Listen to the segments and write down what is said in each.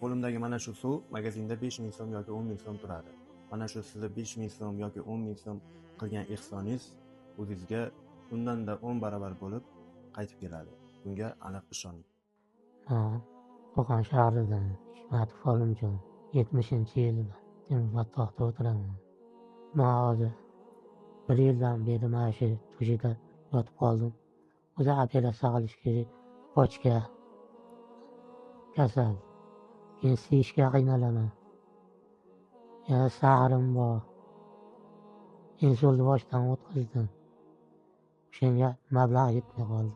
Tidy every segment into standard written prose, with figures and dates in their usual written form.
Qo'limdagi mana shu suv magazinda 5000 so'm yoki 10 000 so'm turadi. Mana shu sizni 5000 so'm yoki 10 000 so'm qilgan ehsoningiz o'zingizga undan-da 10 barobar bo'lib qaytib keladi. Bunga aniq ishoning. Qo'qon shahridan Hikmatov Olimjon, 70-yildan Temir o'tiraman. Man hozir bir yildan beri mana shu to'shakda yotib qoldim. O'zi operatsiya qilish kerak, pochka kasal. Keyin siyishga qiynalaman. Yana sag'rim bor. Insultni boshdan o'tkazdim. O'shanga mablag' yetmay qoldi.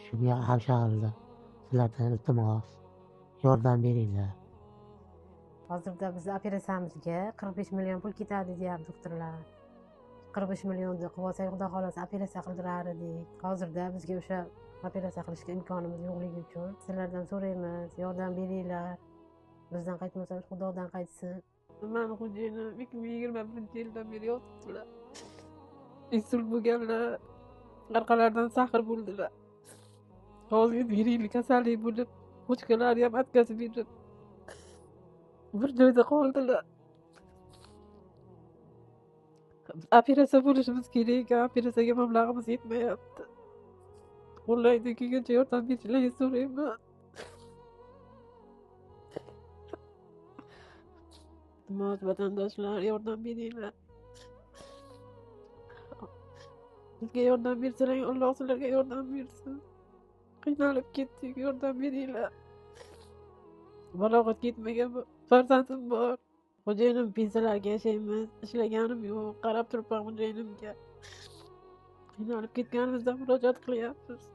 Shunga hamshaharda sizlardan iltimos, yordam beringlar. Hozirda biz operatsiyamizga 45 million pul ketadi deyapti doktorlar. 45 millionni qilib olsak, xudo xohlasa operatsiya qildirar edik. Hozirda bizga o'sha operatsiya qilishga imkonimiz yo'qligi uchun sizlardan so'raymiz, yordam beringlar. Bizdan qaytmasa Xudodan qaytsin. Mani xo'jayinim 2021-yildan beri yotibdilar. Insult bo'lganlar, orqalaridan sahr bo'ldilar. Hozir bir yil kasallik bo'lib, pochkalari ham отказ berib, bir joyda qoldilar. Operatsiya bo'lishimiz kerak ekan, operatsiyaga mablag'imiz yetmayapti. Qo'llaydi kelguncha yordam berishlarini so'rayman. Iltimos, vatandoshlar, yordam beringlar. Bizga yordam bersalar, Alloh sizlarga yordam bersin. Qiynalib ketdik, yordam beringlar. Balog'atga yetmagan farzandim bor. Xo'jayinim pensiyalarga yashaymiz, ishlaganim yo'q, qarab turibman xo'jayinimga. Qiynalib ketganimizdan murojaat qilyapmiz.